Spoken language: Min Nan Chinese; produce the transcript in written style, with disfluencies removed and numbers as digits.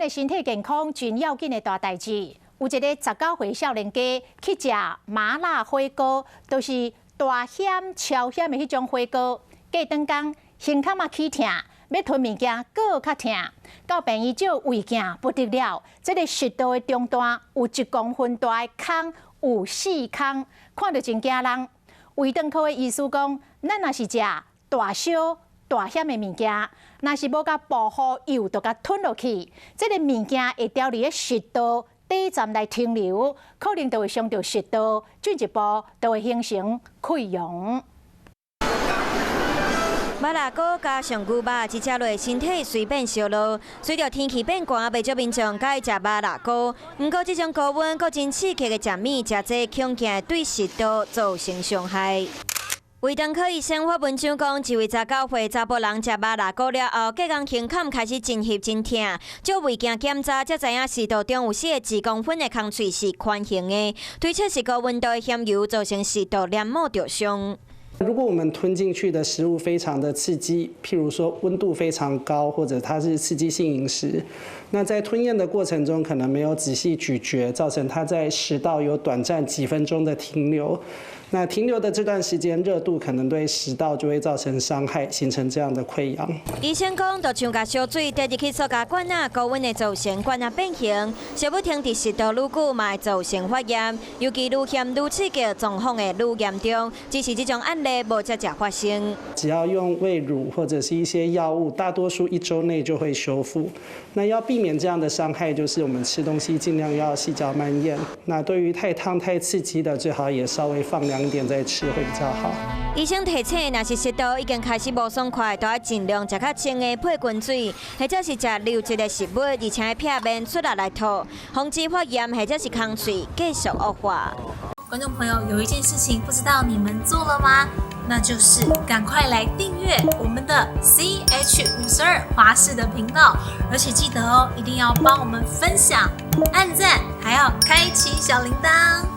的身體健康真要緊的大代誌。有一個19歲少年家去食麻辣火鍋，就是大險超險的彼種火鍋。過轉工，胸坎仔起疼，欲吞物件閣較疼。到病院照胃鏡不得了，這個食道的中段有1公分大的空，有四空，看著真驚人。胃腸科的醫師講，咱若是食大燒大險的物件，若是無共薄荷油都共吞落去，這個物件會牢佇咧食道短暫來停留，可能就會傷著食道，進一步就會形成潰瘍。麻辣鍋加上牛肉，一食落身體隨變燒熱。隨著天氣變寒，袂少民眾佮意食麻辣鍋。毋過，這種高溫閣真刺激的食物，食濟恐驚對食道造成傷害。胃腸科醫生發文章講，一位19歲查埔人食麻辣鍋了後，隔工胸坎開始真翕真疼，照胃鏡檢查才知影食道中有四個1公分的空喙是寬形的，推測是高溫度的鹹油造成食道黏膜著傷。如果我們吞進去的食物非常的刺激，譬如說溫度非常高，或者它是刺激性飲食，那在吞嚥的過程中可能沒有仔細咀嚼，造成它在食道有短暫幾分鐘的停留。那停留的這段時間，熱度可能對食道就會造成傷害，形成這樣的潰瘍。醫生講，就像共燒水滴入去塑膠罐仔，高溫會造成罐仔變形，食物停佇食道愈久，嘛會造成發炎，尤其愈鹹愈刺激，狀況會愈嚴重。只是這種案例無遮濟發生。只要用胃乳或者是一些藥物，大多數一周內就會修復。那要避免這樣的傷害，就是我們吃東西盡量要細嚼慢嚥。那對於太燙太刺激的，最好也稍微放涼點再吃會比較好。醫生提醒，若是食道已經開始無爽快，就愛盡量食較清的配滾水，或者是食流質的食物，而且避免出力來吐，防止發炎或者是空喙繼續惡化。觀眾朋友，有一件事情不知道你們做了嗎？那就是趕快來訂閱我們的 CH52華視的頻道，而且記得哦，一定要幫我們分享、按讚，還要開啟小鈴鐺。